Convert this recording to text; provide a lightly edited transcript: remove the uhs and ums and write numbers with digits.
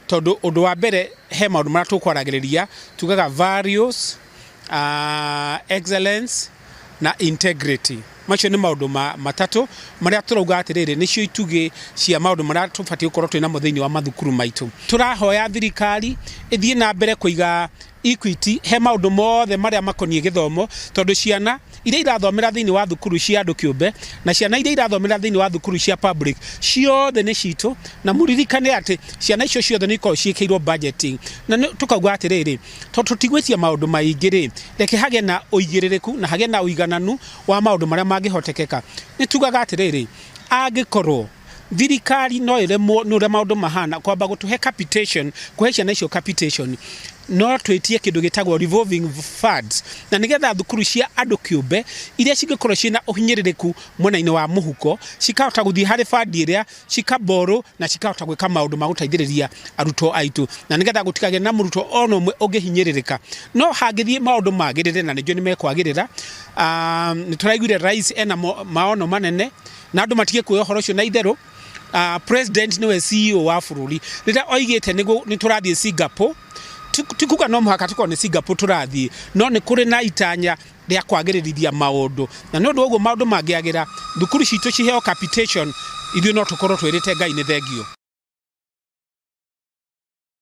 Tondũ ũndũ wa mbere, he maũndũ marĩa tũkwaragĩrĩria, tugaga values, excellence na integrity. Macio nĩ maũndũ matatũ marĩa tũrauga atĩrĩrĩ, nĩcio itugĩ cia maũndũ marĩa tũbatiĩ gũkorwo twĩ namo thĩinĩ wa mathukuru maitũ. Tũrahoya thirikari ĩthiĩ na mbere kũiga equity he maũndũ mothe marĩa makoniĩ gĩthomo, tondũ ciana iria irathomera thĩinĩ wa thukuru cia andũ kĩũmbe na ciana iria irathomera thĩinĩ wa thukuru cia public, ciothe nĩ citũ. Na mũririkane atĩ ciana icio ciothe nĩ ikoragwo ciĩkĩirwo budgeting. Na tũkauga atĩrĩrĩ, tondũ tũtigwĩtia maũndũ maingĩ rĩ, reke hagĩe na ũigĩrĩrĩku na hagĩe na ũigananu wa maũndũ marĩa mangĩhotekeka. Nĩ tugaga atĩrĩrĩ, angĩkorwo thirikari no ĩremwo nĩ ũrĩa maũndũ mahana kwamba gũtũhe capitation, kũhe ciana icio capitation, no twĩtie kĩndũ gĩtagwo revolving funds, na nĩgetha thukuru cia andũ kĩũmbe iria cingĩkorwo ciĩna ũhinyĩrĩrĩku mwena-inĩ wa mũhuko cikahota gũthiĩ harĩ fund ĩrĩa cikaborrow na cikahota gwĩka maũndũ ma gũteithĩrĩria arutwo aitũ, na nĩgetha gũtikagĩe na mũrutwo ona ũmwe ũngĩhinyĩrĩrĩka. No hangĩthiĩ maũndũ magĩrĩre, na nĩnjũĩ nĩ mekwagĩrĩra, nĩ tũraiguire rais ena maono manene, na andũ matige kuoya ũhoro ũcio na itherũ. President nĩwe CEO wa bũrũri. Rĩrĩa oigĩte nĩ tũrathiĩ Singapore, ti kuga no mũhaka tũkorwo nĩ Singapore tũrathiĩ, no nĩ kũrĩ na itanya rĩa kwagĩrĩrithia maũndũ, na nĩ ũndũ wa ũguo maũndũ mangĩagĩra, thukuru citũ ciheo capitation, ithuĩ no tũkorwo twĩrĩte Ngai nĩ thengio.